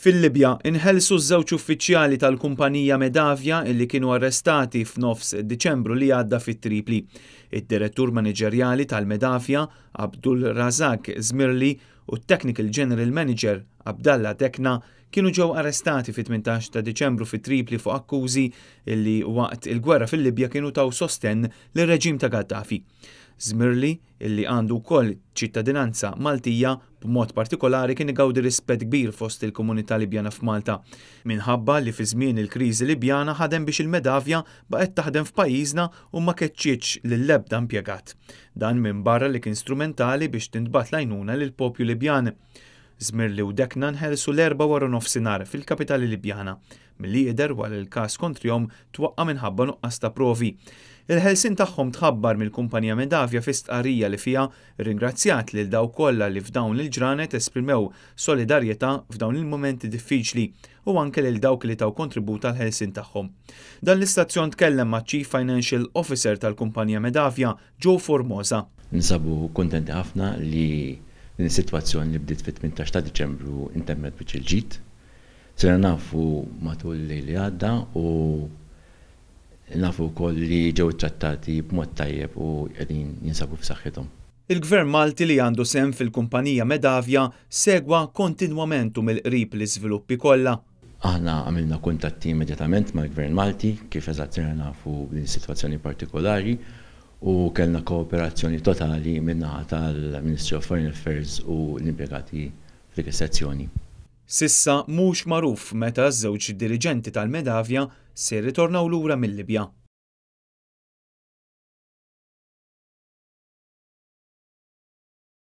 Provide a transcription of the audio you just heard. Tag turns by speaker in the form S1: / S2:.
S1: Fil-Libja, inħelsu ż-żewġ uffiċjali tal-kumpanija Medavia illi kienu arrestati f'nofs Diċembru li għadda fi Tripli. Id-direttur maniġerjali tal-Medavia, Abdul Razak Zmirli, u t-Technical General Manager, Abdallah Dekna, kienu ġew arrestati fit-18 ta' Diċembru fi Tripli fuq akkużi illi waqt il-gwerra fil-Libja kienu taw sostenn lir-reġim ta' Gaddafi. Zmirli, illi għandu wkoll ċittadinanza Maltija, b'mod partikolari kien igawdi rispett kbir fost il-komunità Libjana f'Malta, minħabba li fi żmien il-kriżi Libjana ħadem biex il-Medavia baqgħet taħdem f'pajjiżna u ma keċċietx lill-ebda impjegat. Dan minbarra li kien strumentali biex tintbagħat l-għajnuna lill-popju Libjan. Zmirli u Dekna nħelsu l-Erbgħa waranofsinhar fil-kapitali Libjana. Milli jidher wara li l-każ kontrihom twaqqa' minħabba nuqqas ta' provi. Il-ħelsien tagħhom tħabbar mill-kumpanija Medavia fi stqarrija li fiha rringrazzjat lil dawk kollha li f'dawn il-ġranet esprimew solidarjetà f'dawn il-mumenti diffiċli u anke lil dawk li taw kontribut għall-ħelsien tagħhom. Dan l-istazzjon tkellem maċ-Chief Financial Officer tal-kumpanija Medavia, Joe Formosa.
S2: Ninsabu kuntenti ħafna li din is-sitwazzjoni li bdiet fit-18 ta' Diċembru intemmet biċ il-ġid. Sirna nafu matul il-lejl li għadda u nafu wkoll li ġew ittrattati b'mod tajjeb u qegħdin jinsabu f'saħħithom.
S1: Il-Gvern Malti li għandu sehem fil-kumpanija Medavia segwa kontinwament u mill-qrib l-iżviluppi kollha.
S2: Aħna għamilna kuntatti immedjatament mal-Gvern Malti kif eżatt sirna nafu b'din is-sitwazzjoni partikolari u kellna kooperazzjoni totali min-naħa tal-Ministry of Foreign Affairs u l-impjegati f'dik is-sezzjoni.
S1: S'issa mhux magħruf meta ż-żewġ diriġenti tal-Medavia se jirritornaw lura mil-Libja.